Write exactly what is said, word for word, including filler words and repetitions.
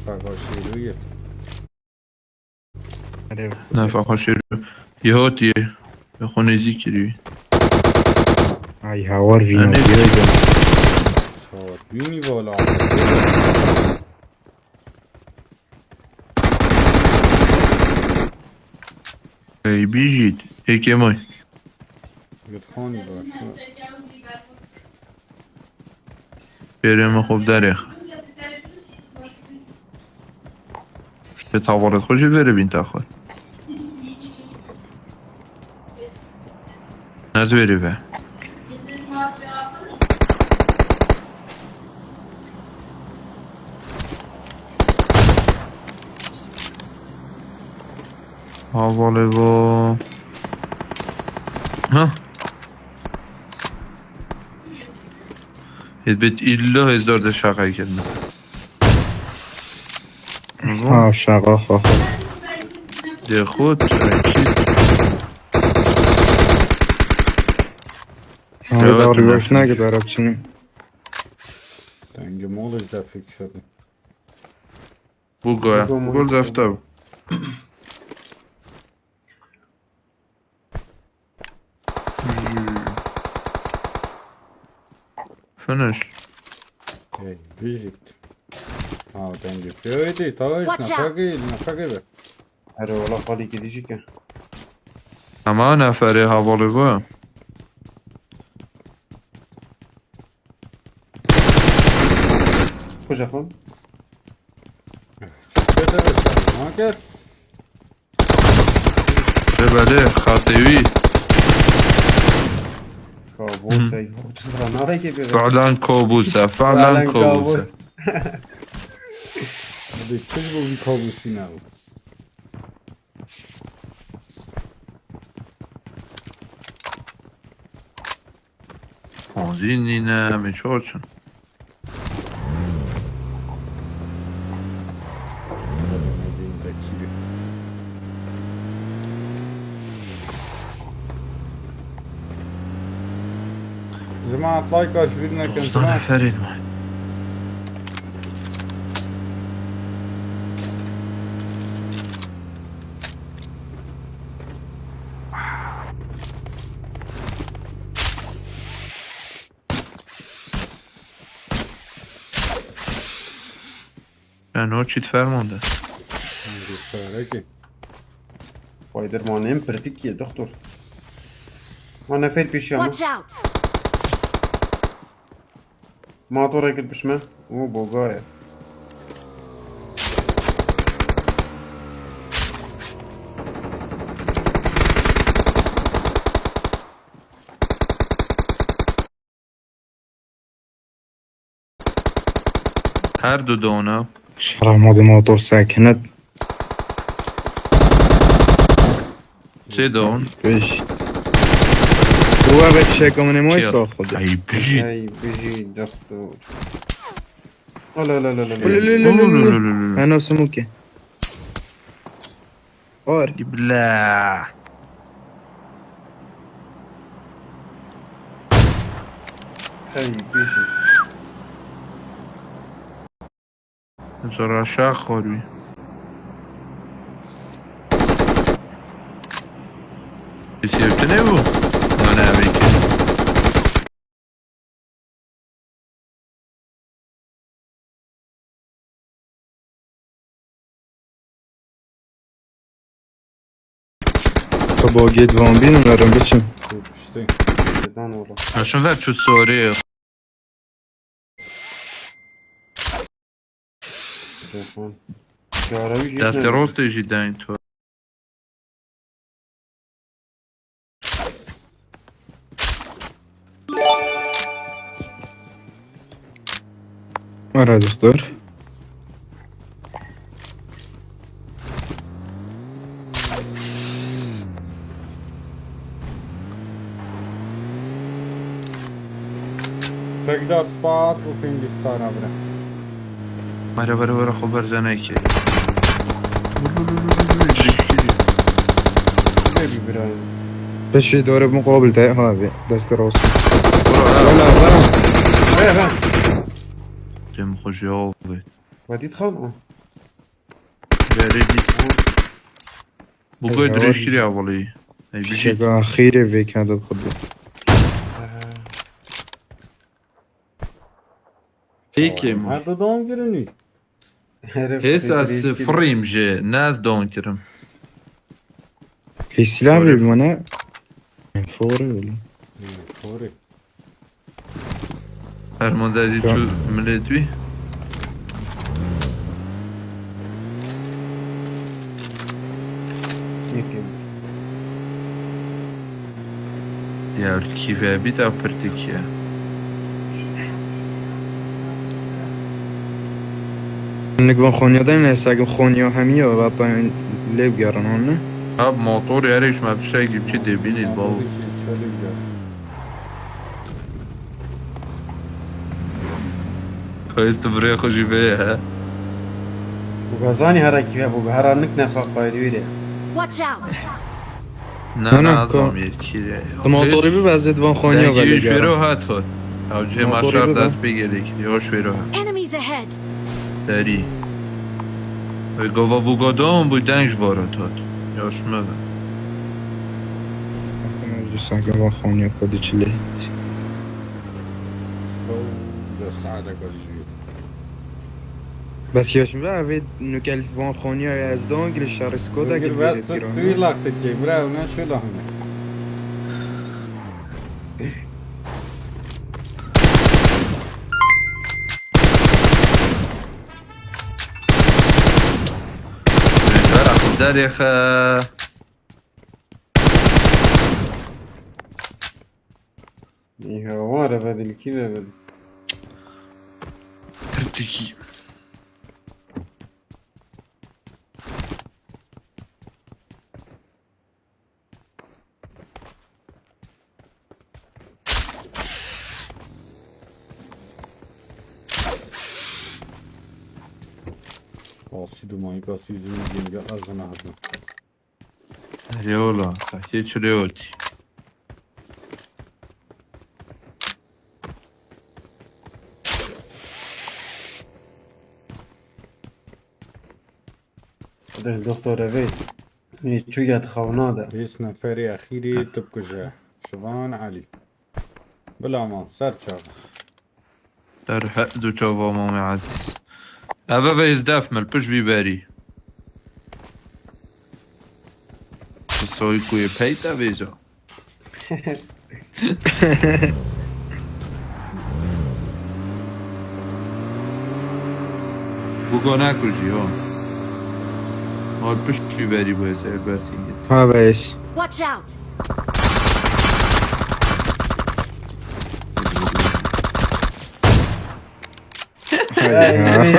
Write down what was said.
Faka şêrû ye. Erê. Ne faka şêrû. Yê hatiye. Yê xwe nêzî kiriye. Ay hawar vîna Erê. diye. Çawat bînî vala. Ey bijît. Ê kêmay. Gitxanî baş. Pêrê min xwe derêx. Piştê tavalê xwe jî verê bîn taxwe. Ne divêrî ve. Havalê vo. Ha. Hêbet illa hêzdar de şaqay kirine. Ha şaqa xo. De xo trekî. Ama Evet, daha evet. bir boşuna gider hepsini. Dengê malê zefik şirî. Bu goya. Bu gol defter. Finish. Hey, bijît. Ha, dengê piyayê tê, tawayê Watch nefeqê, out. nefeqê be. Erê wala xalî gidişik e. Ama neferê havalê bu. Kucaklan. Çiçe de be, ha gel. Bebelê xatewî. Kabus ey. Ucuz ranavê gibi. Falan kobuse, falan kobuse. Hadi kız bu bir kabusina. Ponzî nîne, min çi çin. Cemaat, like aç, bir ne Dostane ferên me. Ya ne çit fermanda. Göstererek. Spider-Man'in pratik ye doktor. Ha nefer pêşiya me. Watch out! Motorê kir pişme. O boga ye. Her du dona. Şeref modu motor sekinet. Sê don. Beş. Ruwa ve çekamine moy Çiya. Saxo de. Ay bijî. Ay bijî doktor. Ala ala ala ala. Ulululululu. Heno smoke. Or. Gibla. Ay bijî. Zor aşağı xorî. Sêrtine bu. Mana veke. Bogê divan bînin erim biçin. Piştî. Sedan ola. Naşin ver çu sorê. Telefon. Yaravi jî Destê ne? rostê jî deyn tu. Ara dostlar. Pekdar spat û pêngî stara bire. Were were were xwe berzenekê. Baby Brian. Peşê dore muqabil te abi. Destê rast. Were Wala wala. He he. Dem xwe ji avê. Vadît xan o. Verê dît bû. Bu goy dirêj kiriya volî. Ey, bijî. Şeka axîrê vê kendo xwedî. Peki. Her du don girinî. Hês ez firîm jê, ne ez don kirim. Kê silah bê bimane? Fori wele. Fori. Fermandar jî çû milê wî. Yekê. Ya kî vebît ew pirtik e. Nik van Xonya de ne, segim Xonya hemiya ve ta lê bigerin hon ne? Ha, motor yarê ji me fişekî biçî dê bînî bavo. Kayıs tu birê xwe jî vê ye, he? Bu gazanî hera kî ve bu, hera nik nexa qayîl wî rê. Watch out! Na, na, na, na, ko- zomîr kî rê. Tu motorî bibe, ez ê di van Xonya ve lê gerim. Şêro hat hot. Ew cê ma şart dest pê gelek. Yo şêro hat. Enemies ahead! Derî. Wê gava bû gadon bû deng ji vara tat. Yaş me be. Ji seke va Xonya xwe diçilê. Ew de saete xwe dijî. Bes yaş me be, evê nukel van Xonya ez don gir şarî Skoda gir bes tu lak te kê bira, ne şu lahne. Derê xe. Îha, wan re vedilkî ve vedil. Pirtikî. Asî dumayî kasî zû gênge ez zina hezin. Erê ola, sehkê çirê otî. Deh doktor evê. Nê çû ya dixawna de. Pênc neferê exîrî tu bikuje. Şivan Elî. Bila man, ser çava. Ser he du çava Mamê Ezîz. Eve ve ez def mil piş vî berî. Soy ku yê peyta vêca. Buko nakujî ho. Mal pişt jî berî bû ez Elbertî git. Ha beş. Watch out! Hey ya.